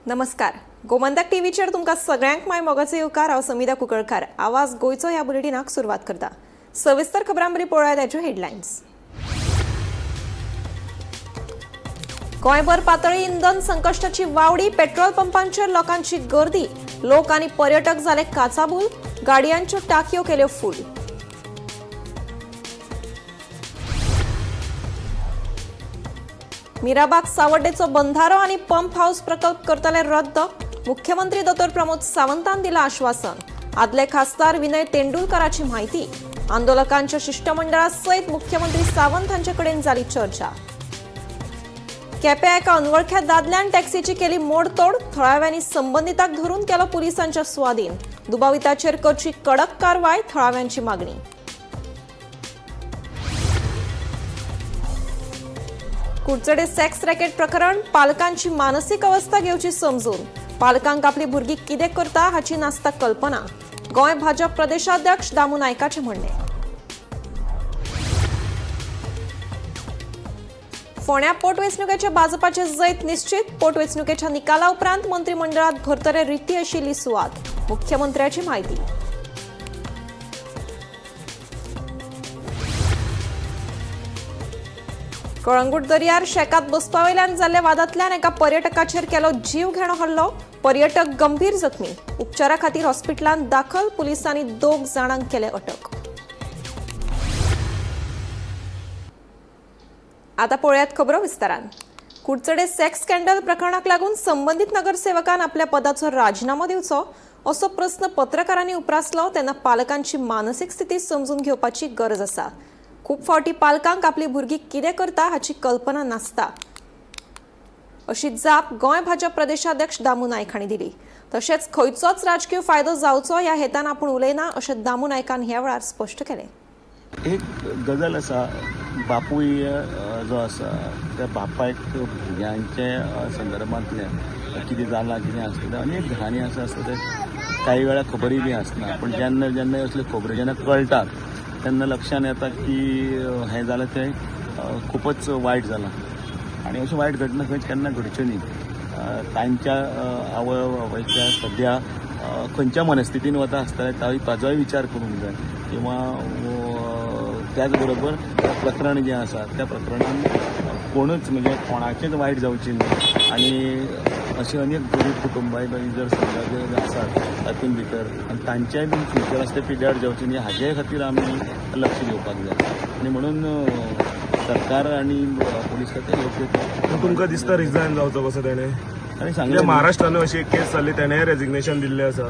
नमस्कार, गोमंतक टीव्हीचेर तुमकां सगळ्यांक माय मोगाचो येवकार. हांव समिधा कुंकळकार. आवाज गोंयचो ह्या बुलेटिनाक सुरवात करता. सविस्तर खबरां बरी पळोवया ताच्यो हेडलायन्स. गोंयभर पातळी इंधन संकश्टाची वावडी. पेट्रोल पंपांचेर लोकांची गर्दी. लोक आनी पर्यटक जाले काचाबूल. गाडयांच्यो टाकयो केल्यो फूल. मिराबाग सावड्डेचो बंधारो आनी पंप हाऊस प्रकल्प करतले रद्द. मुख्यमंत्री दोतोर प्रमोद सावंतान दिला आश्वासन. आदले खासदार विनय तेंडुलकराची माहिती. आंदोलकांच्या शिष्टमंडळा सयत मुख्यमंत्री सावंत हांचे कडेन जाली चर्चा. केप्यां एका अनवळख्या दादल्यान टॅक्सीची केली मोडतोड. थळाव्यांनी संबंदिताक धरून केलो पुलिसांच्या स्वाधीन. दुबाविताचेर करची कडक कारवाय, थळाव्यांची मागणी. कुडचडे सेक्स रॅकेट प्रकरण. पालकांची मानसीक अवस्था घेवची समजून. पालकांक आपली भुरगीं कितें करता हाची नासता कल्पना, गोंय भाजप प्रदेशाध्यक्ष दामू नायकाचें म्हणणें. फोंड्या पोटवेंचणुकेचे भाजपाचे जैत निश्चित. पोटवेंचणुकेच्या निकाला उपरांत मंत्रिमंडळात भरतले रिती आशिल्ली सुवात, मुख्यमंत्र्याची माहिती. कळंगूट दर्यार शेकात बसपावेल्यान जाल्ल्या वादांतल्यान एका पर्यटकाचेर केलो जीव घेणो हल्लो. पर्यटक गंभीर जखमी, उपचारा खातीर हॉस्पिटलांत दाखल. पुलिसांनी दोग जाणांक केले अटक. आता पळोवयात खबरो विस्तारान. कुडचडे सेक्स स्कॅन्डल प्रकरणाक लागून संबंदीत नगरसेवकान आपल्या पदाचो राजिनामो दिवचो असो प्रस्न पत्रकारांनी उप्रासलो तेन्ना पालकांची मानसीक स्थिती समजून घेवपाची गरज आसा. खूब फावटी पालकांक आपली भुरगीं कितें करता हाची कल्पना नासता, अशी जाप गोंय भाजप प्रदेशाध्यक्ष दामू नायक हांणी दिली. तशेंच खंयचोच राजकीय फायदो जावचो ह्या हेतान आपूण उलयना अशें दामू नायकान ह्या वेळार स्पश्ट केलें. एक गजाल आसा, बापूय जो आसा त्या बापायक भुरग्यांचे संदर्भांतलें कितें जालां, कितें आसता, अनेक घरांनी आसा आसता, ते काही वेळा खबरीय बी आसना. पूण जेन्ना जेन्ना असल्यो खबऱ्यो जेन्ना कळटात तेन्ना लक्षान येता की हें जालें तें खुबच वायट जालां आनी अश्यो वायट घटना खंयच केन्ना घडच्यो न्ही. तांच्या आवय बापायच्या सद्या खंयच्या मनस्थितीन वता आसतलें ताजोय विचार करूंक जाय किंवा त्याच बरोबर प्रकरण जें आसा त्या प्रकरणान कोणूच म्हणजे कोणाचेंच वायट जावचें न्ही. आनी अशी अनेक गरीब कुटुंबां बी जर समजा जे आसात तातूंत भितर आनी तांचेय बी फ्युचर आसा तें पिड्ड्यार जावचें न्ही हाजे खातीर आमी लक्ष दिवपाक जाय. आनी म्हणून सरकार आनी पोलीस खातें योग्य. तुमकां दिसता रिजायन जावचो कसो तेणें? आनी सांगलें, महाराष्ट्रानूय अशी एक केस जाल्ली, तेणें रेजिग्नेशन दिल्लें आसा.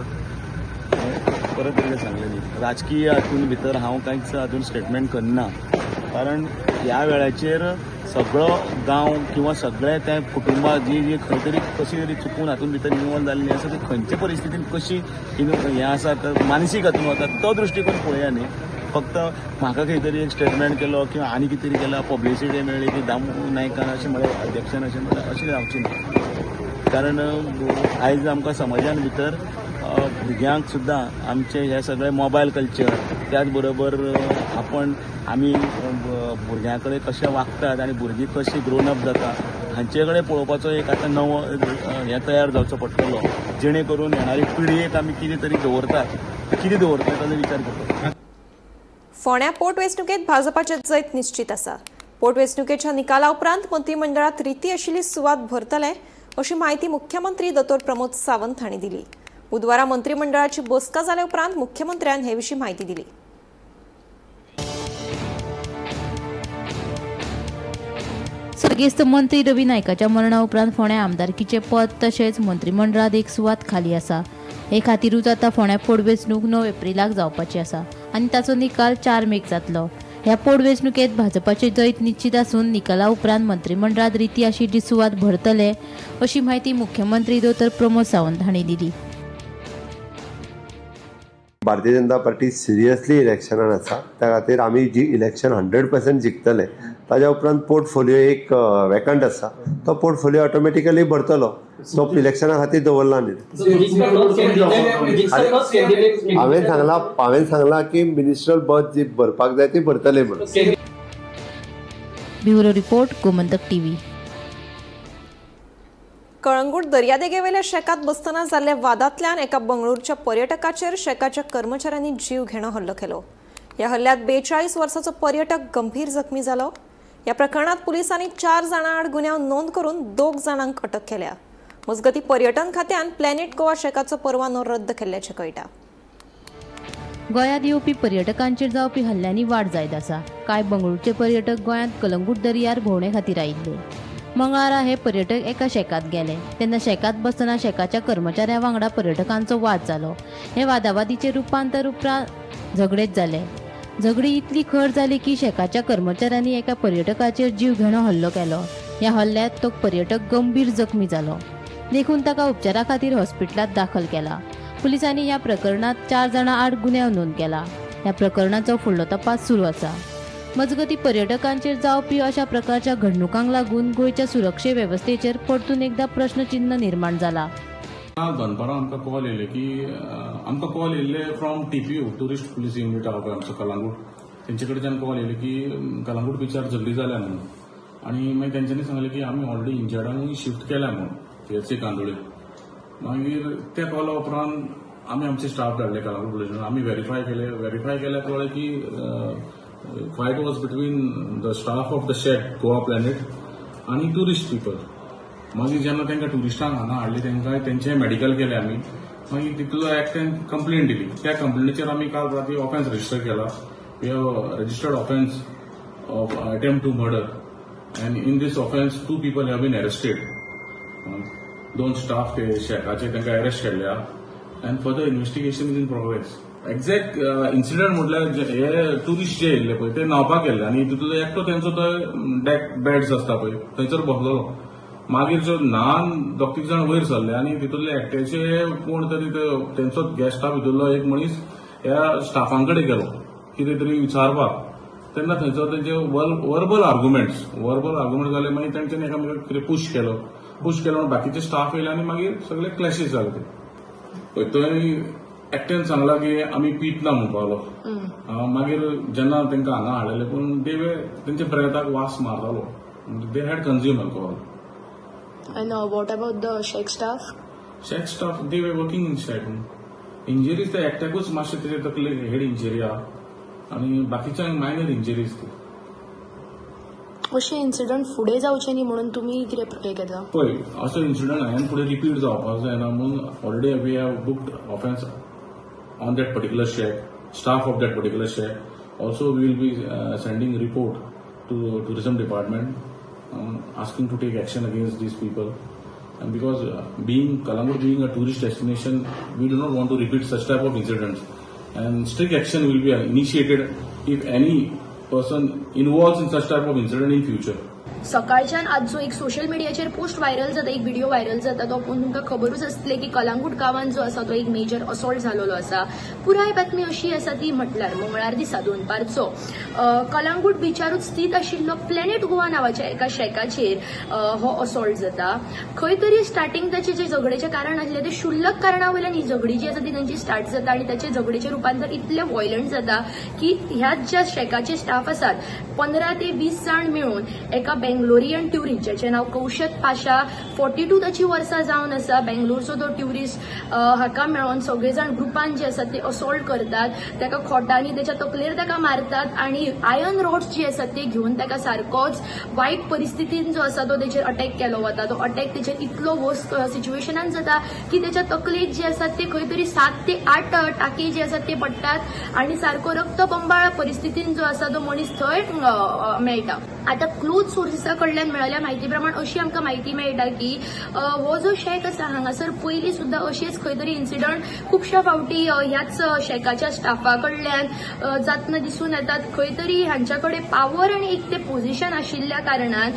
परत एकदां सांगलें न्ही, राजकीय हातून भितर हांव कांयच हातून स्टेटमेंट करना, कारण ह्या वेळाचेर सगळो गांव किंवा सगळे त्या कुटुंबां जी जी खंय तरी कशी तरी चुकून हातून भितर इनवॉल्व जाल्ली आसा, ती खंयचे परिस्थितीन कशी हें आसा, तर मानसीक हातून वता तो दृश्टिकोन पळोवया न्ही. फक्त म्हाका खंय तरी एक स्टेटमेंट केलो किंवा आनी कितें तरी केलां, पब्लिसिटी मेळ्ळी की दामू नायकान अशें म्हळें, अध्यक्षान अशें म्हळें, अशें जावचें न्ही. कारण आयज आमकां समाजान भितर भुरग्यांक सुद्दां आमचे हे सगळे मोबायल कल्चर, त्याच बरोबर आपण आमी भुरग्यां कडेन कशें वागतात आनी भुरगीं कशीं ग्रोन अप जाता हांचे कडेन पळोवपाचो एक आतां नवो हें तयार जावचो पडटलो, जेणे करून येणारी पिळगेक आमी कितें तरी दवरतात, कितें दवरतात ताजो विचार करपाक. फोंड्या पोटवेंचणुकेत भाजपाचें जैत निश्चित आसा. पोटवेंचणुकेच्या निकाला उपरांत मंत्रिमंडळात रिती आशिल्ली सुवात भरतले अशी माहिती मुख्यमंत्री दोतोर प्रमोद सावंत हांणी दिली. बुधवारा मंत्रिमंडळाची बसका जाल्या उपरांत मुख्यमंत्र्यान हे विशीं माहिती दिली. सर्गेस्त मंत्री रवी नायकाच्या मरणा उपरांत फोंड्या आमदारकीचें पद तशेंच मंत्रिमंडळात एक सुवात खाली आसा. हे खातीरूच आतां फोंड्या पोटवेंचणूक 9 एप्रिलाक जावपाची आसा आनी ताचो निकाल 4 मेक जातलो. ह्या पोटवेंचणुकेंत भाजपाचें जैत निश्चित आसून निकाला उपरांत मंत्रिमंडळात रिती आशिल्ली सुवात भरतले अशी माहिती मुख्यमंत्री दोतोर प्रमोद सावंत हांणी दिली. भारतीय जनता पार्टी सिरियसली इलेक्शनान आसा. त्या खातीर आमी जी इलेक्शन 100% जिखतले. ताज्या उपरांत पोर्टफोलियो एक वेकंट आसा, तो पोर्टफोलियो ऑटोमॅटिकली भरतलो. तो इलेक्शना खातीर दवरला न्ही. हांवें सांगलां की मिनिस्ट्रल बर्थ जी भरपाक जाय ती भरतले म्हणून. Bureau report, Gomantak TV. Calangute दर्यादेगेवेल्या शेकात बसतना जाल्ल्या वादांतल्यान एका बंगळुरूच्या पर्यटकाचेर शेकाच्या कर्मचाऱ्यांनी जीव घेणो हल्लो केलो. ह्या हल्ल्यात 42 वर्साचो पर्यटक गंभीर जखमी जालो. ह्या प्रकरणात पुलिसांनी 4 जाणां आड गुन्यांव नोंद करून 2 जाणांक अटक केल्या. मजगतीं पर्यटन खात्यान प्लॅनेट गोवा शेकाचो परवानो रद्द केल्ल्याचें कळटा. गोंयांत येवपी पर्यटकांचेर जावपी हल्ल्यांनी वाड जायत आसा. कांय बंगळुरूचे पर्यटक गोंयांत कलंगूट दर्यार भोंवणे खातीर आयिल्ले. मंगळारा हे पर्यटक एका शेकांत गेले तेन्ना शेकांत बसतना शेकाच्या कर्मचाऱ्यां वांगडा पर्यटकांचो वाद जालो. हे वादावादीचें रुपांतर उपरांत झगडेंत जालें. झगडी इतली खर जाली की शेकाच्या कर्मचाऱ्यांनी एका पर्यटकाचेर जीव घेणो हल्लो केलो. ह्या हल्ल्यांत तो पर्यटक गंभीर जखमी जालो, देखून ताका उपचारा खातीर हॉस्पिटलांत दाखल केला. पुलिसांनी ह्या प्रकरणात 4 जाणां आड गुन्यांव नोंद केला. ह्या प्रकरणाचो फुडलो तपास सुरू आसा. मजगतीं पर्यटकांचेर जावपी अशा प्रकारच्या घडणुकांक लागून गोंयच्या सुरक्षे वेवस्थेचेर परतून एकदा प्रश्नचिन्ह निर्माण जाला. काल दनपारां आमकां कॉल येयले की आमकां कॉल येयल्ले from TPU tourist police unit आहा पळय आमचो कलांगूट, तेंचे कडच्यान कॉल येयले की कलांगूट बिचार झगडी जाल्या म्हणून. आनी मागीर तेंच्यांनी सांगलें की आमी ऑलरेडी इंजर्डांक शिफ्ट केल्या म्हणून पीएचसी कांदोळे. मागीर त्या कॉला उपरांत आमी आमचे स्टाफ धाडले कलांगूट पुलीस, आमी व्हेरीफाय केले. व्हेरीफाय केल्यार कळ्ळें की fight was between the staff of the shack Goa Planet आनी ट्युरिस्ट पिपल. मागीर जेन्ना तांकां ट्युरिस्टांक हांगा हाडले तांकां तेंचें मेडिकल केलें आमी. मागीर तितलो एकट्यान कंप्लेन दिली. त्या कंप्लेनीचेर आमी काल राती ऑफेन्स रजिस्टर केला. We have registered offence of attempt to murder and in this offence 2 people have been arrested. 2 staff ते शेकाचे तांकां अरेस्ट केल्ले and further investigation is in progress. Exact incident म्हटल्यार हे ट्युरिस्ट जे येयल्ले पळय ते न्हांवपाक गेल्ले आनी तितूंतलो एकटो तेंचो तो डेक बेड्स आसता पळय थंयसर बसलेलो. मागीर जो न्हान 2-3 जाण वयर सरले आनी तितूंतले एकट्याचे कोण तरी तेंचो गेस्ट स्टाफ भितरलो एक मनीस ह्या स्टाफां कडेन गेलो कितें तरी विचारपाक. तेन्ना थंयसर तेंचे वर्बल आर्ग्युमेंट जाले. मागीर तेंच्यांनी एकामेकाक कितें पुश केलो म्हणून बाकीचे स्टाफ येयले आनी मागीर सगळे क्लॅशीस जाले. ते पळय थंय एकट्यान सांगला की आमी पीत ना म्हणपाक लागलो. मागीर जेन्ना तांकां हांगा हाडलेले पूण दे तेंच्या ब्रेथाक वास मारतालो. They had consume alcohol. And what about the shack staff? Shack staff, they were working in shack. Injuries ते एकट्याकूच मातशें तेजे तकलेक हेड इंजरी आहा आनी बाकीच्यांक मायनर इंजरीज ती. अशे इन्सिडंट फुडें जावचे न्ही म्हणून तुमी कितें हें घेता? पळय असो इन्सिडंट हांवें फुडें रिपीट जावपाक जायना म्हणून already we have booked offence on that particular shack, staff of that particular shack. Also we will be sending report to tourism department asking to take action against these people. And because being Calangute being a tourist destination, we do not want to repeat such type of incidents. And strict action will be initiated if any person involves in such type of incident in future. सकाळच्यान आज जो एक social मिडियाचेर post viral जाता, एक video viral जाता, तो पळोवन तुमकां खबरूच आसतलें की कलांगूट गांवांत जो आसा तो एक मेजर असॉल्ट जालोलो आसा. पुराय बातमी अशी आसा ती म्हटल्यार मंगळार दिसा दनपारचो कलांगूट बिचारूच स्थीत आशिल्लो प्लॅनेट गोवा नांवाच्या एका शेकाचेर हो असॉल्ट जाता. खंय तरी स्टार्टिंग ताचें जें झगडेचें कारण आसलें तें क्षुल्लक कारणा वयल्यान ही झगडी जी आसा ती तांची स्टार्ट जाता आनी ताचें झगडेचें रुपांतर इतलें व्हायलंट जाता की ह्याच ज्या शेकाचे स्टाफ आसात 15 ते 20 जाण मेळून एका बेंगलोरियन ट्युरिस्ट ज्याचें नांव कौशत पाशा 42 ताची वर्सां जावन आसा, बेंगलोरचो तो ट्युरिस्ट हाका मेळोन सगळे जाण ग्रुपान जे आसात ते असॉल्ट करतात. ताका खोटांनी ताच्या तकलेर ताका मारतात आनी आयर्न रॉड्स जी आसात ते घेवन ताका सारकोच वायट परिस्थितीन जो आसा तो तेचेर अटॅक केलो वता. तो अटॅक तेचेर इतलो वर्स सिच्युएशनान जाता की तेच्या तकलेक जे आसात ते खंय तरी 7 ते 8 टाके जे आसात ते पडटात आनी सारको रक्तबंबाळ परिस्थितीन जो आसा तो मनीस थंय मेळटा. आतां क्लोज सोर्सिसा कडल्यान मेळिल्ल्या म्हायती प्रमाण अशी आमकां म्हायती मेळटा की हो जो शेक आसा हांगासर पयलीं सुद्दां अशेच खंय तरी इन्सिडंट खुबश्या फावटी ह्याच शेकाच्या स्टाफा कडल्यान जातना दिसून येतात. खंय तरी हांच्या कडेन पावर आनी एक ते पोझिशन आशिल्ल्या कारणान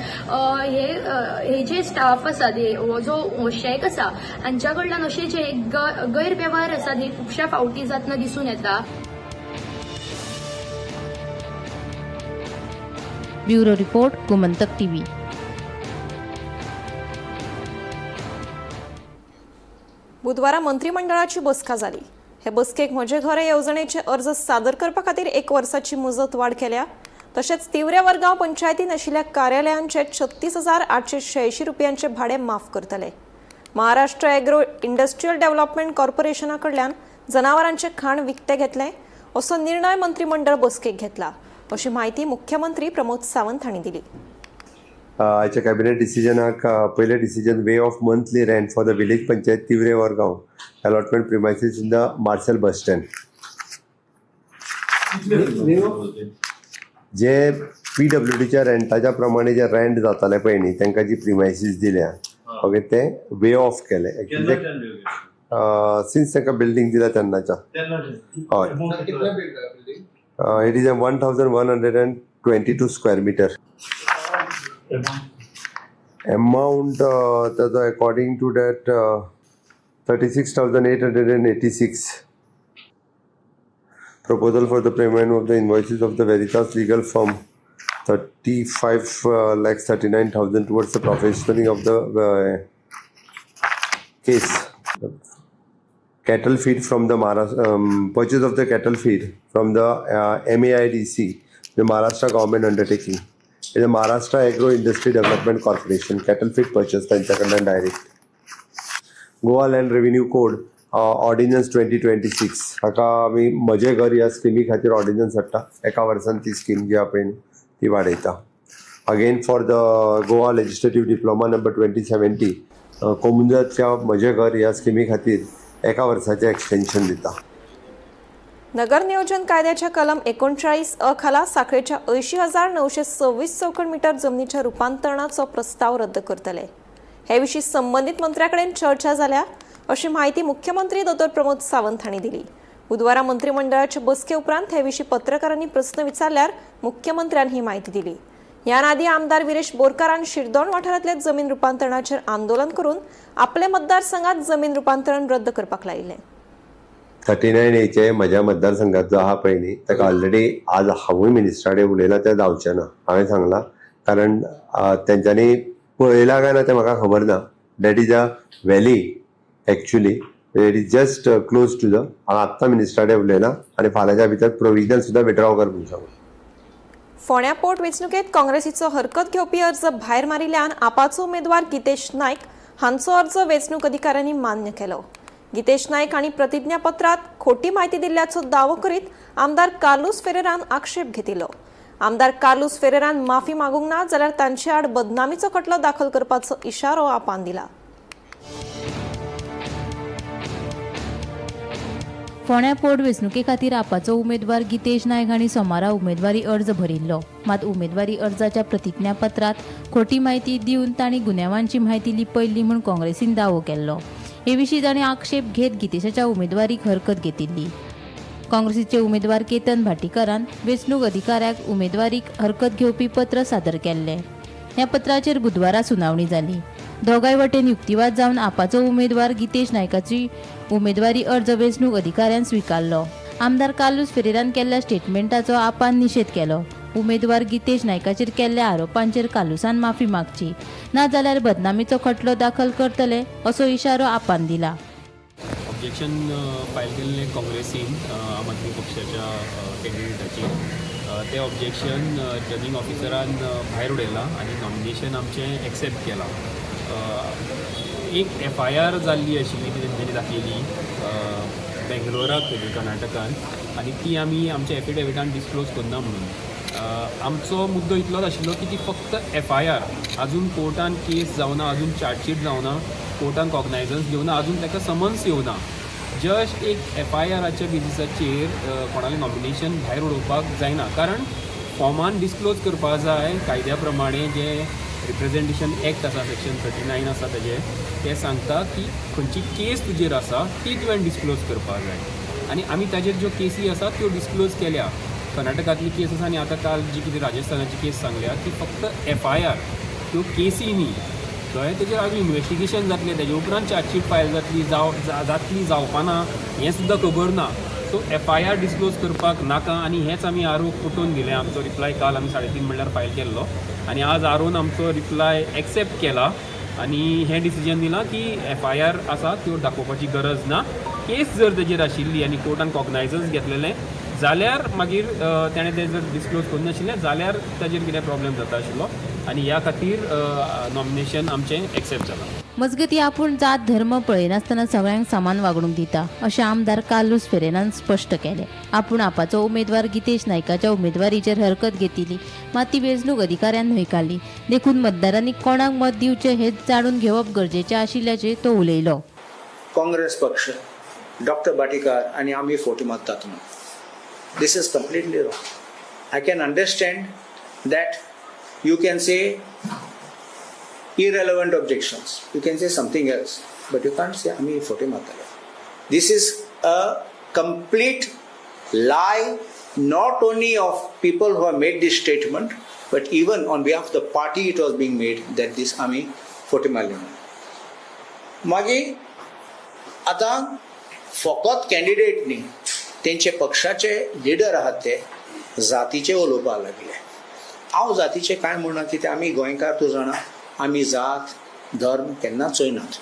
हे जे स्टाफ आसात, हो जो शेक आसा हांच्या कडल्यान अशे जे गैरवेव्हार आसात हे खुबश्या फावटी जातना दिसून येता. Bureau report, Gomantak TV. बुधवारा मंत्रिमंडळाची बसका जाली. हे बसकेक म्हजें घर येवजणेचे अर्ज सादर करपा खातीर 1 वर्साची मुजत वाड केल्या. तशेंच तिवरे वरगांव पंचायतीन आशिल्ल्या कार्यालयांचे 36,886 रुपयांचे भाडें माफ करतले. महाराष्ट्र एग्रो इंडस्ट्रियल डेव्हलपमेंट कॉर्पोरेशना कडल्यान जनावरांचे खाण विकते घेतले असो निर्णय मंत्रिमंडळ बसकेक घेतला अशी माहिती मुख्यमंत्री प्रमोद सावंत हांणी दिली. आयच्या कॅबिनेट डिसिजनाक पयलें decision, waive of monthly rent for the village panchayat Tivre Vargaon allotment premises in the Marcel bus stand. J पीडब्ल्यूडीच्या रेंटाच्या प्रमाणे जे रेंट जाताले पळय न्ही, तांकां जी प्रिमायसीस दिल्या, ओके, ते वे ऑफ केले एक्चुली सिन्स तांकां बिल्डींग दिल्या तेन्नाच्या. हय, it is a 1122 square meter. Amount ताजो according to that 36,886. Proposal for the payment of the invoices of the Veritas legal firm, 35 lakhs 39,000, towards the professionaling of the case. Cattle feed from the Maharashtra, purchase of the cattle feed from the MAIDC, the Maharashtra government undertaking. Is a Maharashtra Agro Industry Development Corporation cattle feed purchase त्यांच्याकडनं direct. Goa Land Revenue Code Ordinance 2026, हाका आमी म्हजें घर ह्या स्किमी खातीर ordnance हाडटा. एका वर्सान ती स्कीम जी आहा पळय न्ही, ती वाडयता. Again, for the Goa Legislative Diploma number 2070, कोमुनिदादच्या म्हजें घर ह्या स्किमी खातीर एका वर्साचें एक्सटेन्शन दिता. नगर नियोजन कायद्याच्या कलम 39 अ खाला साखळेच्या 80,926 चौखण मीटर जमनीच्या रुपांतरणाचो प्रस्ताव रद्द करतले. हे विशीं संबंदीत मंत्र्याकडेन चर्चा जाल्या अशी माहिती मुख्यमंत्री दोतोर प्रमोद सावंत हांणी दिली. बुधवारा मंत्रिमंडळाचे बसके उपरांत हे विशीं पत्रकारांनी प्रस्न विचारल्यार मुख्यमंत्र्यान ही माहिती दिली. ह्यान आदी आमदार विरेश बोरकारान शिरदोण वाठारांतल्या जमीन रुपांतरणाचेर आंदोलन करून आपले मतदारसंघात जमीन रुपांतरण रद्द करपाक लायिल्लें. 39 एचे म्हज्या मतदारसंघात जो आहा पळय न्ही, ताका ऑलरेडी आज हांवूय मिनिस्टरा कडेन उलयलां. तें जावचें ना हांवें सांगलां, कारण तेंच्यांनी पळयलां काय ना तें म्हाका खबर ना. That is a valley actually, it is just close to the. हांव आत्तां मिनिस्टरा कडेन उलयलां आनी फाल्यांच्या भितर प्रोविजन सुद्दां विड्रॉ कर म्हणून सांगलां. फोंड्या पोट वेंचणुकेत काँग्रेसीचो हरकत घेवपी अर्ज भायर मारिल्ल्यान आपाचो उमेदवार गितेश नायक हांचो अर्ज वेंचणूक अधिकाऱ्यांनी मान्य केलो. गितेश नायक हांणी प्रतिज्ञापत्रात खोटी म्हायती दिल्ल्याचो दावो करीत आमदार कार्लूस फेरेरान आक्षेप घेतिल्लो. आमदार कार्लूस फेरेरान माफी मागूंक ना जाल्यार तांचे आड बदनामीचो खटलो दाखल करपाचो इशारो आपान दिला. फोंड्या पोट वेंचणुके खातीर आपाचो उमेदवार गितेश नायक हांणी सोमारा उमेदवारी अर्ज भरिल्लो. मात उमेदवारी अर्जाच्या प्रतिज्ञापत्रात खोटी म्हायती दिवन तांणी गुन्यांवांची म्हायती लिपयल्ली म्हूण काँग्रेसीन दावो केल्लो. हे विशीं तांणी आक्षेप घेत गितेशाच्या उमेदवारीक हरकत घेतिल्ली. काँग्रेसीचे उमेदवार केतन भाटीकारान वेंचणूक अधिकाऱ्याक उमेदवारीक हरकत घेवपी पत्र सादर केल्लें. ह्या पत्राचेर बुधवारा सुनावणी जाली. दोगांय वटेन युक्तिवाद जावन आपाचो उमेदवार गितेश नायकाची उमेदवारी अर्ज वेंचणूक अधिकाऱ्यान स्विकारलो. आमदार कार्लूस फेरेरान केल्ल्या स्टेटमेंटाचो आपान निशेध केलो. उमेदवार गितेश नायकाचेर केल्ल्या आरोपांचेर कार्लूसान माफी मागची, नाजाल्यार बदनामीचो खटलो दाखल करतले असो इशारो आपान दिला. ऑब्जेक्शन फायल केल्लें काँग्रेसीन आम आदमी पक्षाच्या कॅन्डिडेटाचेर. तें ऑब्जेक्शन रिटर्निंग ऑफिसरान भायर उडयलां आनी नॉमिनेशन आमचें एक्सेप्ट केलां. एक एफआयआर जाल्ली आशिल्ली, ती तेंच्यांनी दाखयली बेंगलोराक थंय कर्नाटकान आनी ती आमी आमच्या एफिडेविटान डिस्क्लोज करना म्हणून. आमचो मुद्दो इतलोच आशिल्लो की ती फक्त एफआयआर, अजून कोर्टान केस जावना, अजून चार्जशीट जावना, कोर्टान कॉग्नायझन्स घेवना, अजून ताका समन्स येवना. जस्ट एक एफआयआराच्या बेजिसाचेर कोणालें नॉमिनेशन भायर उडोवपाक जायना, कारण फॉर्मान डिस्क्लोज करपाक जाय. कायद्या प्रमाणे जे रिप्रेझेंटेशन एक्ट आसा, सेक्शन 39 आसा तेजें, तें सांगता की खंयची केस तुजेर आसा ती तुवें डिस्क्लोज करपाक जाय आनी आमी ताजेर ज्यो केसी आसा त्यो डिस्क्लोज केल्या. कर्नाटकांतली केस आसा आनी आतां काल जी कितें राजस्थानाची केस सांगल्या ती फक्त एफआयआर, त्यो केसी न्ही. कळ्ळें? तेजेर आजून इन्वेस्टिगेशन जातलें, तेजे उपरांत चार्जशीट फायल जातली, जातली, जावपाना हें सुद्दां खबर ना. सो एफआयआर डिस्क्लोज करपाक नाका आनी हेच आमी आरोक पटोवन दिलें. आमचो रिप्लाय काल आमी 3:30 म्हणल्यार फायल केल्लो आनी आज आरोन आमचो रिप्लाय एक्सेप्ट केला आनी हें डिसिजन दिलां की एफआयआर आसा त्यो दाखोवपाची गरज ना. केस जर तेजेर आशिल्ली आनी कोर्टान कॉग्नायझन्स घेतलेलें जाल्यार मागीर तेणें तें जर डिस्क्लोज करूं नाशिल्लें जाल्यार ताजेर कितें प्रॉब्लेम जाता आशिल्लो आनी ह्या खातीर नॉमिनेशन आमचें एक्सेप्ट जालां. मजगतीं आपूण जात धर्म पळयनासतना सगळ्यांक समान वागणूक दिता अशें आमदार कार्लूस फेरेरान स्पश्ट केलें. आपूण आपाचो उमेदवार गितेश नायकाच्या उमेदवारीचेर हरकत घेतिल्ली, मात ती वेंचणूक अधिकाऱ्यान न्हयकारली. देखून मतदारांनी कोणाक मत दिवचें हें जाणून घेवप गरजेचें आशिल्ल्याचें तो उलयलो. काँग्रेस पक्ष, डॉक्टर भाटीकार आनी आमी फोटी मारतात म्हणून, this is completely wrong. I can understand that you can say irrelevant objections, you can say something else, but you can't say आमी फोटे मारताले. This is a complete lie, not only of people who have made this statement, but even on behalf of the party it was being made that this आमी फोटे मारले म्हणून. मागीर आतां फकत कॅन्डिडेट न्ही, तेंचे पक्षाचे लिडर आहात ते जातीचे उलोवपाक लागले. हांव जातीचे कांय म्हणना, कित्याक आमी गोंयकार, तूं जाणा, आमी जात धर्म केन्नाच चोयनात.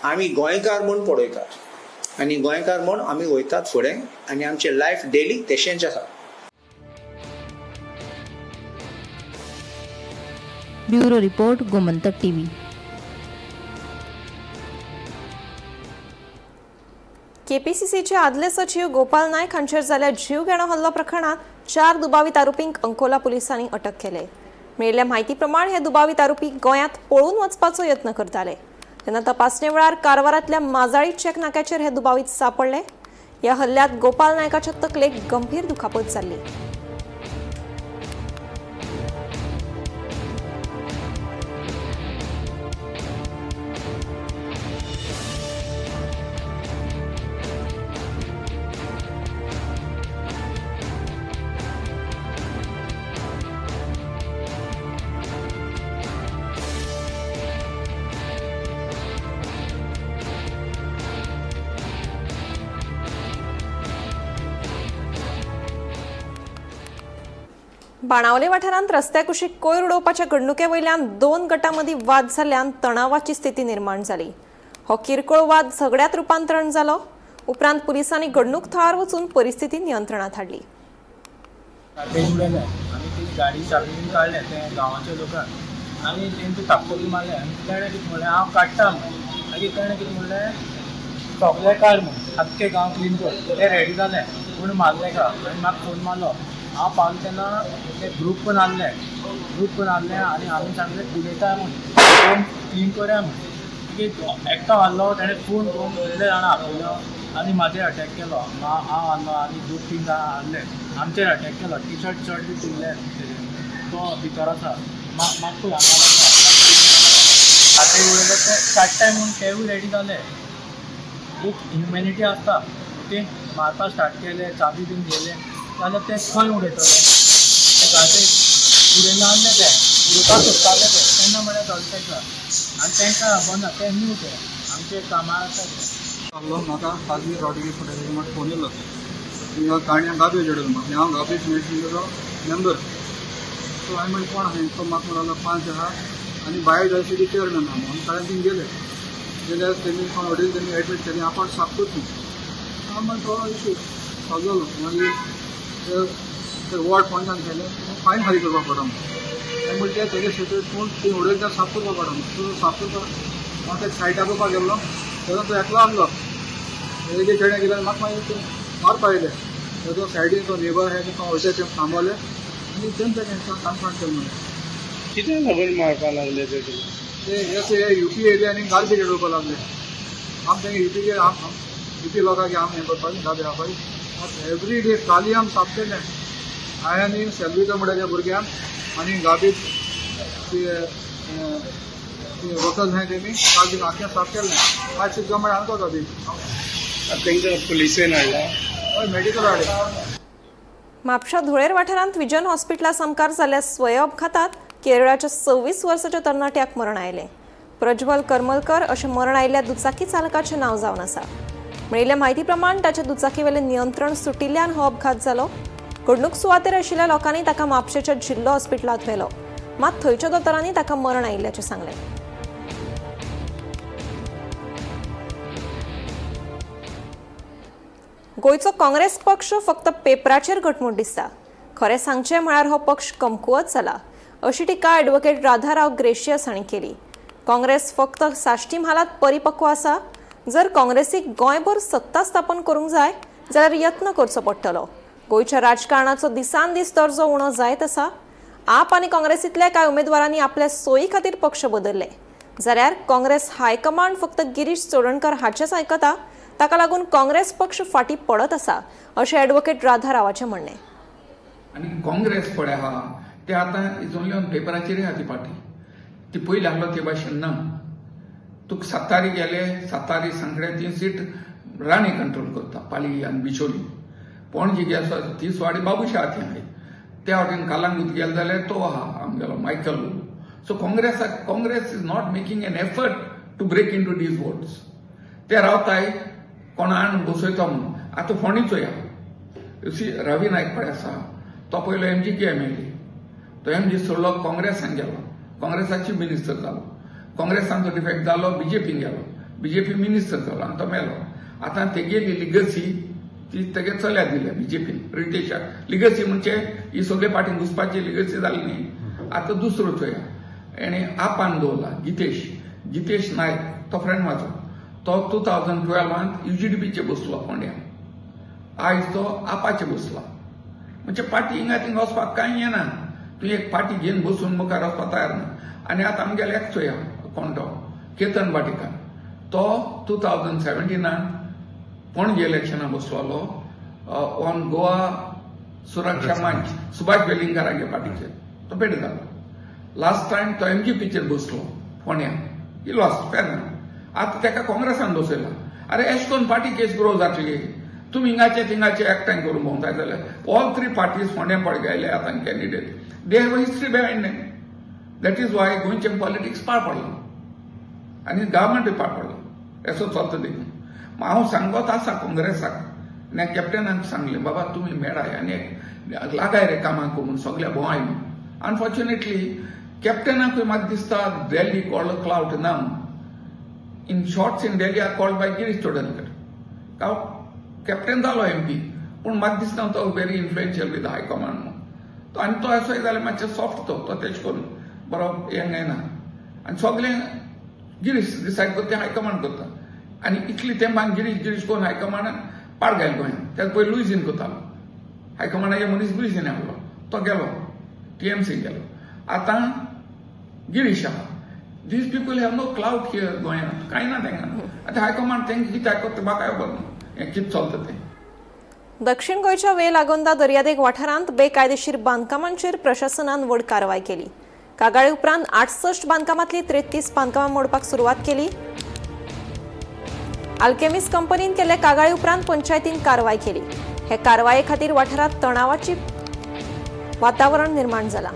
आमी गोंयकार म्हूण पळयतात आनी गोंयकार म्हूण आमी वयतात फुडें आनी आमचें लायफ डेली तशेंच आसा. Bureau report, Gomantak TV. केपीसीसीचे आदले सचीव गोपाल नायक हांचेर जाल्ल्या जीवघेणो हल्लो प्रकरणात 4 दुबावीत आरोपींक अंकोला पुलिसांनी अटक केले. मेळिल्ल्या म्हायती प्रमाण हे दुबावीत आरोपी गोंयांत पळून वचपाचो यत्न करताले. तेन्ना तपासणे वेळार कारवारांतल्या माजाळी चेक नाक्याचेर हे दुबावीत सापडले. ह्या हल्ल्यात गोपाल नायकाच्या तकलेक गंभीर दुखापत जाल्ली. बाणावले वाठारांत रस्त्या कुशीक कोयर उडोवपाच्या घडणुके वयल्यान 2 गटां मदीं वाद जाल्ल्यान तणावाची स्थिती निर्माण जाली. हो किरकोळ वाद झगड्यांत रुपांतरण जालो. उपरांत पुलिसांनी घडणूक थळार वचून परिस्थिती नियंत्रणात हाडली. आनी ती गाडी चाबी काडले ते गांवाच्या लोकांक आनी तेंचे तापतली मारले आनी तेणें कितें म्हणलें, हांव काडटा म्हूण. मागीर तेणें कितें म्हणलें, सगळें काड म्हूण, आख्खें गांव क्लीन कर. ते रेडी जाले पूण मारले का आनी म्हाका फोन मारलो. हांव पावलो तेन्ना ते ग्रूप पण आहले, ग्रूप पण आहले आनी आमी सांगलें उलयता म्हूण, फोन क्लीन करया म्हूण. मागीर एकटो आहलो, तेणें फोन करून इतले जाणां आपयलो आनी म्हाजेर अटॅक केलो. हांव आहलो आनी 2-3 जाणां आहले, आमचेर अटॅक केलो. टी शर्ट शर्ट बी पुरले तेजेर, तो भितर आसा. म्हाका पळय हांगा आतां उडयले ते काडटाय म्हूण तेवूय रेडी जाले. एक ह्युमॅनिटी आसता, ओके. मारपाक स्टार्ट केले, चाबी बीन घेयले जाल्यार ते खंय उडयतले, ते गाडयेक उडयले आहले, ते उडोवपाक सोदताले ते तेन्ना म्हळ्यार जालें तांकां. आनी तांकां खबर ना, ते न्यू, ते आमचे कामार आसा ते. चाललो म्हाका खाजगी रॉड्रिगीस फुडें म्हाका फोन येयलो, तुमकां काणयां गाबयो जेडल म्हाका. हांव गाबयो समितीचो मेंबर. सो हांवें म्हणलें कोण आसा तो. म्हाका म्हणलो 5 आहा आनी बायल जाय ती चेअरमॅन आहा म्हणून. कारण थिंग गेले गेल्यार तेणी कोण वडील तेणी एडमीट केली. आपण साफ करची हांव मागीर थोडो इशू सॉल्व जालो. मागीर ते वॉर्ड पंचान केलें, फायन फारीक करपाक पडटा म्हणून. म्हणटा ते तेजे सेपरेट पूण ती उडयले ते साफ करपाक पडटा म्हणून. साफ करपाक हांव ते सायडाक करपाक गेल्लो तेन्ना तो एकलो आहलो. तेजे चेडे गेले म्हाका मागीर ते मारपाक येयले. तो सायडीन तो नेबर आहा ते वयता ते थांबवले आनी तेंचे कन्फ्रंट केलें म्हणून. कितें लागून मारपाक लागले ते? ते युपी येयले आनी गार्बेज उडोवपाक लागले. आम तेंगे युपीचे युपी लोकांक आम हें करपाक गार्बेज हाडपाक एवरी डे. काली आम साफ केलें हांवें आनी सेल्वितो म्हणटा त्या भुरग्यांक आनी गार्बेज ते वखद आहाय तेमी काल आख्खें साफ केलें. आज सुद्दां म्हळ्यार आमकां गार्बेज. तांकां पुलिसेन हाडला? हय, मेडिकल हाडलें. म्हापशा धुळेर वाठारांत विजन हॉस्पिटला सामकार जाल्ल्या स्वय अपघातात केरळाच्या 26 वर्साच्या तरणाट्याक मरण आयलें. प्रज्वल करमलकर अशें मरण आयिल्ल्या दुचाकी चालकाचें नांव जावन आसा. मेळिल्ल्या म्हायती प्रमाण ताच्या दुचाकीवेलें नियंत्रण सुटिल्ल्यान हो अपघात जालो. घडणूक सुवातेर आशिल्ल्या लोकांनी ताका म्हापशेच्या जिल्लो हॉस्पिटलांत व्हेलो, मात थंयच्या दोतोरांनी ताका मरण आयिल्ल्याचें सांगलें. गोंयचो काँग्रेस पक्ष फक्त पेपराचेर घटमूट दिसता, खरें सांगचें म्हळ्यार हो पक्ष कमकुवत जाला, अशी टिका ॲडव्होकेट राधाराव ग्रेशियस हांणी केली. काँग्रेस फक्त साश्टी म्हालांत परिपक्व आसा. जर काँग्रेसीक गोंयभर सत्ता स्थापन करूंक जाय जाल्यार यत्न करचो पडटलो. गोंयच्या राजकारणाचो दिसान दीस दर्जो उणो जायत आसा. आप आनी काँग्रेसींतल्या कांय उमेदवारांनी आपल्या सोयी खातीर पक्ष बदलले जाल्यार काँग्रेस हायकमांड फक्त गिरीश चोडणकर हाचेच आयकता. ताका लागून काँग्रेस पक्ष फाटीं पडत आसा अशें ॲडव्होकेट राधा रावाचें म्हणणें. आनी काँग्रेस पळय आहा ते आतां is only on पेपराचेर आहा ती पार्टी. ती पयलीं आहलो ते भाशेन ना. तुका सातारी गेले, सातारी सांकड्या ती सीट राणे कंट्रोल करता, पाली आनी बिचोली. पणजी गेलो ती सुवाडी बाबूशा ती आहाय. त्या वाटेन कालांगूत गेले जाल्यार तो आहा आमगेलो Michael. So Congress is not making an effort to break into these votes. ते रावताय कोणा हाडून बसयता म्हणून. आतां फोंडें चोया, you see Ravi Naik पळय आसा, तो पयलो एमजीके एमएलए, तो एमजी सोडलो काँग्रेसान गेलो, काँग्रेसाची मिनिस्टर जालो, काँग्रेसान तो डिफेक्ट जालो बीजेपीन गेलो, बीजेपी मिनिस्टर जालो आनी तो मेलो. आतां तेगेली लिगसी ती तेगे चल्या दिल्या बीजेपीन रितेशाक. लिगसी म्हणजे ही सगळे पार्टीन घुसपाची लिगसी जाली न्ही. आतां दुसरो चोया, हेणे आपान दवरला गितेश नायक, तो फ्रेंड म्हाजो, तो 2012 युजीडीपीचे बसलो फोंड्या, आयज तो आपाचे बसला. म्हणजे पार्टी हिंगा थिंगा वचपाक कांय येना, तूं एक पार्टी घेवन बसून मुखार वचपाक तयार ना. आनी आतां आमगेले एक चोया कोण तो केतन भाटीकार, तो 2017 पणजे इलेक्शना बसलोलो ऑन गोवा सुरक्षा मंच सुभाष वेलिंगकारागे पार्टीचेर, तो पेड जालो. लास्ट टायम तो एमजीपीचेर बसलो फोंड्या, ही लॉस्ट फेर ना. आतां तेका काँग्रेसान बसयला. अरे एश कोन पार्टी केस ग्रो जातली, तुमी हिंगाचे थिंगाचे एकठांय करून भोंवताय जाल्यार ऑल थ्री पार्टीज फोंड्या पळय गेले आतां candidate, they have a history behind them. That is why गोंयचें पॉलिटिक्स पाड पडलां आनी गव्हर्मेंटूय पाड पडलां. असो चलता देखून हांव सांगत आसा काँग्रेसाक आनी कॅप्टनाक सांगलें, बाबा तुमी मेळाय आनी एक लागाय रे कामाक म्हणून सगल्या भोंवाय म्हणून. अनफॉर्च्युनेटली कॅप्टनाकूय म्हाका दिसता दिल्ली कॉल्ड क्लावट ना म्हणून. In shorts in Delhi are called by Girish Chodankar. Captain जालो एमपी, पूण म्हाका दिसना तो very influential with high command म्हणून. तो आनी तो असो जाल्यार मातशें सॉफ्ट तो तेश करून बरो हें येना. आनी सगलें गिरीश डिसायड करता, तें हायकमांड करता. आनी इतली तेंपान गिरीश करून हायकमांडान पाड घायल गोंयांत. तेका पयलीं लुईझीन करतालो, हायकमांडाचे मनीस लुईझीन आहलो, तो गेलो टीएमसी गेलो. आतां गिरीश आहा. These people have no clout here गोंयांत, कांय ना तेंका. आतां हायकमांड तेंकां कितें आयकता तें म्हाका खबर ना, हें कितें चलता तें. दक्षिण गोंयच्या वेल आगोंदा दर्यादेग वाठारांत बेकायदेशीर बांदकामांचेर प्रशासनान व्हड कारवाय केली. कागाळे उपरांत 68 बांदकामांतली 33 बांदकामां मोडपाक सुरवात केली. आल्केमिस कंपनीन केल्ल्या कागाळे उपरांत पंचायतीन कारवाय केली. हे कारवाये खातीर वाठारांत तणावाची वातावरण निर्माण जालां.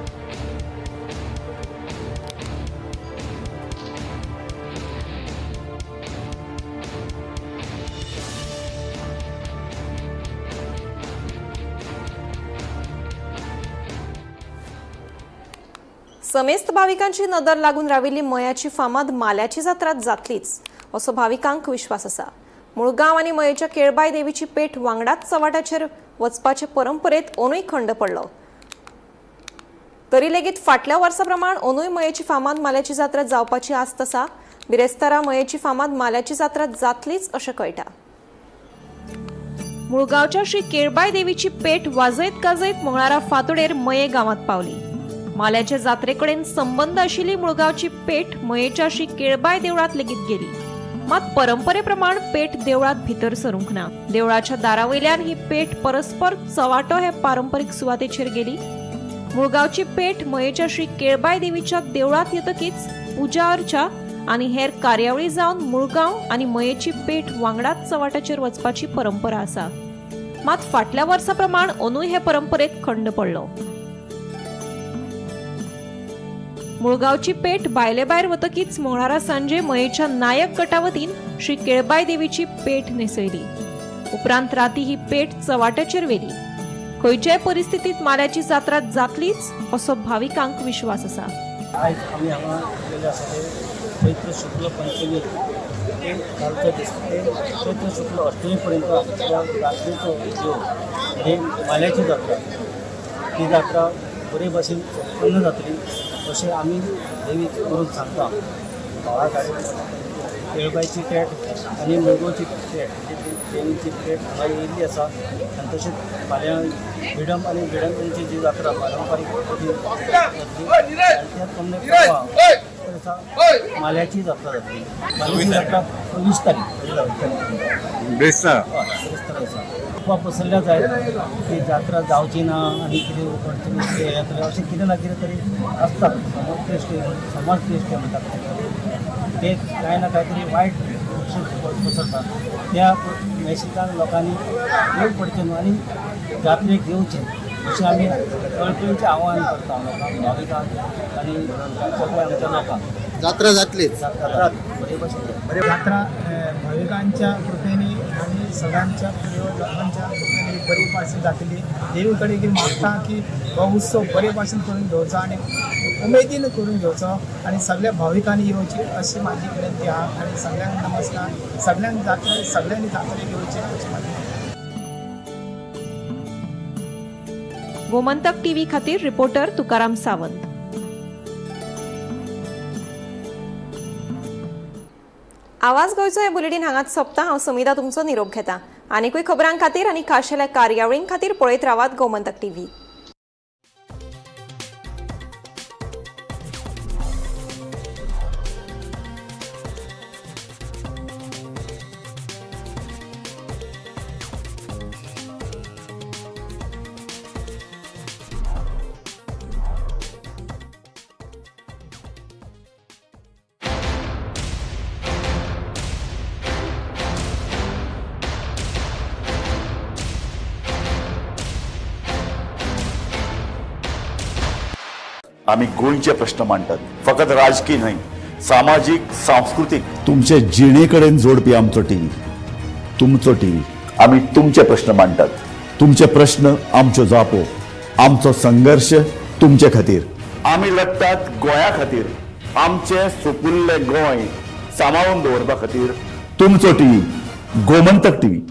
समेस्त भाविकांची नदर लागून राविल्ली मयाची फामाद माल्याची जात्रा जातलीच असो भाविकांक विश्वास आसा. मुळगांव आनी मयेच्या केळबाय देवीची पेठ वांगडाच चवाटाचेर वचपाचे परंपरेत ओनूय खंड पडलो. तरी लेगीत फाटल्या वर्सा प्रमाण ओनूय मयेची फामाद माल्याची जात्रा जावपाची आस्त आसा. बिरेस्तारा मयेची फामाद माल्याची जात्रा जातलीच अशें कळटा. मुळगांवच्या श्री केळबाय देवीची पेठ वाजयत गाजयत मंगळारा फांतोडेर मये गांवांत पावली. माल्याच्या जात्रेकडेन संबंद आशिल्ली मुळगांवची पेठ मयेच्या श्री केळबाय देवळांत लेगीत गेली. मात परंपरेप्रमाण पेठ देवळांत भितर सरूंक ना. देवळाच्या दारावयल्यान ही पेठ परस्पर चवाटो हे पारंपरीक सुवातेचेर गेली. मुळगांवची पेठ मयेच्या श्री केळबाय देवीच्या देवळांत येतकीच पुजा अर्चा आनी हेर कार्यावळी जावन मुळगांव आनी मयेची पेठ वांगडाच चवाट्याचेर वचपाची परंपरा आसा. मात फाटल्या वर्सा प्रमाण अंदूय हे परंपरेत खंड पडलो. मुळगांवची पेठ भायले भायर वतकीच मंगळारा सांजे मयेच्या नायक गटा वतीन श्री केळबाय देवीची पेठ न्हेसयली. उपरांत राती ही पेठ चवाट्याचेर व्हेली. खंयच्याय परिस्थितीत माल्याची जात्रा जातलीच असो भाविकांक विश्वास आसा. आयज आमी हांगा गेले आसा ते चैत्र शुक्ल पंचमी ते कालचो दीस ते चैत्र शुक्ल अष्टमी पर्यंत आमच्या जात्रेचो देव हे माल्याची जात्रा, ही जात्रा बरे भाशेन संपन्न जातली अशें आमी देवीक करून सांगता. सोळा गाडी केळबायची पेट आनी मुरगोची पेट देवीची पेट हांगा येयल्ली आसा. आनी तशेंच फाल्यां विडम आनी विडम जी जात्रा पारंपारीक जी जातली आनी त्याच प्रमाणे दिसा माल्याची जात्रा जातली. माल्याची जात्रा 25 तारीख बेस्तार बेस्तार आसा. अफवा पसरल्या जायत की जात्रा जावची ना आनी कितें अडचणी कितें येतलें अशें कितें ना कितें तरी आसता. समाज क्रिश्ट म्हणटात ते कांय ना कांय तरी वायट पसरतात. त्या मॅसेजान लोकांनी येवन पडचें न्हू आनी जात्रेक येवचें अशें आमी कळकळीचें आव्हान करता लोकांक, भाविकांक आनी सगळ्या आमच्या लोकांक. जात्रा जातलीच. जात्रा बरे भशेन. जात्रा भाविकांच्या कृपेने आणि सगळ्यांच्या लोकांच्या कृपेने बरी भाशेन जातली. देवी कडेन कितें मागता की हो उत्सव बरे भाशेन करून घेवचो आनी उमेदीन करून घेवचो आनी सगळ्या भाविकांनी येवची अशी माझी विनंती आहा. आनी सगळ्यांक नमस्कार. सगळ्यांक जात्रा सगळ्यांनी जात्रेक येवचें अशी माझी. गोमंतक टीव्ही खातीर रिपोर्टर तुकाराम सावंत. आवाज गोंयचो हे बुलेटीन हांगाच सोंपता. हांव समिता तुमचो निरोप घेता. आनीकूय खबरां खातीर आनी खाशेल्या कार्यावळीं खातीर पळयत रावात गोमंतक टीव्ही. आम्ही गोंयचे प्रश्न मांडटात, फकत राजकीय न्हय, सामाजीक, सांस्कृतीक, तुमचे जिणेकडेन जोडपी आमचो टीव्ही, तुमचो टीव्ही. आम्ही तुमचे प्रश्न मांडटात, तुमचे प्रश्न आमच्यो जापो, आमचो संघर्ष तुमचे खातीर. आमी लढटात गोंया खातीर, आमचें सुपुल्लें गोंय सांबाळून दवरपा खातीर. तुमचो टीव्ही, गोमंतक टीव्ही.